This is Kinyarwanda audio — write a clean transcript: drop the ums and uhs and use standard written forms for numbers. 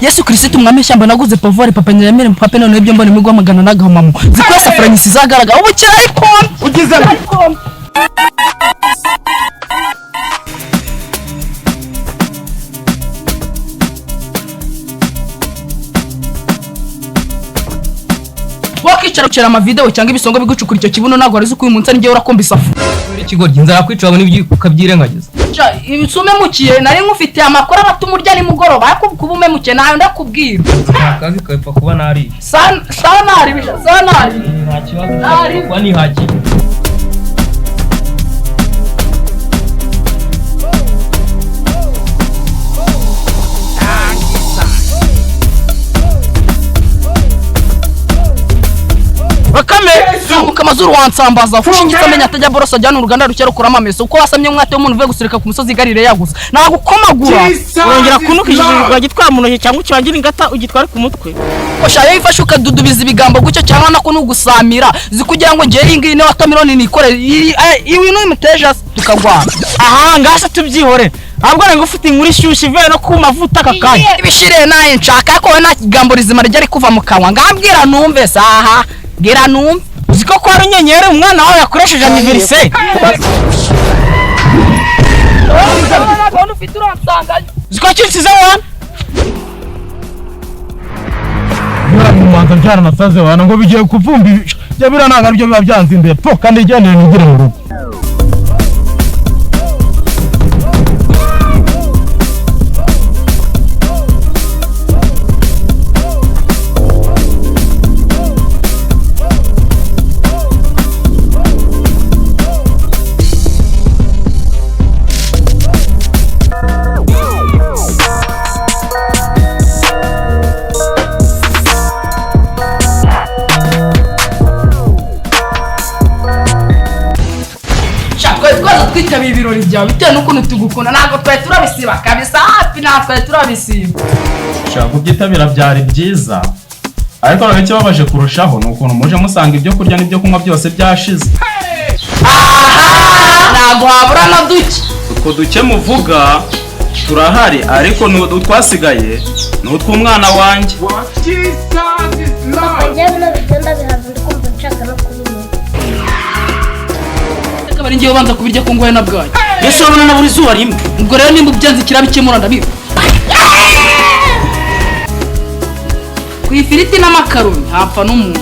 Yesu Kirisitu umwami ishyamba naguze pavuwari papa nyiremere pape none ibyo mbona imigwa magana n'agahomamo zikwesa furanyisi izagaragara ubu kirayikona Ugize wakicara ucera amavideo cyangwa ibisongo bigucukura icyo kibuno ntabwo wari uzi ko uyu munsi ari njyewe urakumva isafu. Ikigoryi inzara kwica wabona ibyo ukabyirengagiza. Umemukiye nari nkufitiye amakuru abatuma urya nimugoroba ariko kuba umemukiye nawe ndakubwira. Akazi kapfa kuba nariye. Sanari bisha sanari. Nta kibazo Nari. kuba nihagiye. Bakame zamuka amazuru wansambaza ushingitse amenya atajya borosa ajyana uruganda rushya rukuramo ameso uko wasamye umwate w'umuntu uvuye gusurika ku musozi igarire yaguze nagukomagura. Urongera kunuka ijiji wagitwara mu ntoki cyangwa ukibangira ingata ugitware ku mutwe. Kosha iyo ifashe ukadudubiza ibigambo gutyo cyangwa nako nugusamira zikugira ngo ngere iyi ngiyi ni watermelon nikore iwi n'umuteja tukagwana. Aha ngase tubyihore ahubwo ngo ufite inkuru ishyushye ivuye no ku mavuta aka kanya. Ibishire naye nshaka ko nta kigambo rizima rijya rikuva mu kanwa ngambwira numve saha bwira numve. Uzi ko kwa runyenyeri umwana wawe yakoresheje anniversaire. Uzi ko kinsize wana Mumanza byaranasaze wana ngo bigiye kuvumba ibyo biriya ntabwo aribyo biba byanzinduye po kandi igendere nigire mu rugo. Twari twaza twitabira ibirori byawe bitewe n'ukuntu tugukunda ntabwo twari turabisiba kabisa hafi ntabwo twari turabisiba. Ushaka kubyitabira byari byiza ariko noneho ikibabaje kurushaho ni ukuntu muje musanga ibyo kurya n'ibyo kunywa byose byashize. Aha ntabwo habura na duke. Utwo duke muvuga turahari ariko ni utwasigaye ni utw'umwana wanjye. Papa njyewe bino biryo ndabihaza ndikumva nshaka no kubinywa. Akaba ari njyewe ubanza kubirya ko ngoye na bwayo. Yesu urabona na buri zuba rimwe. Ubwo rero nimba ubyanze kirabikemura ndabiba. Ku ifiriti n'amakaroni hapfa n'umuntu.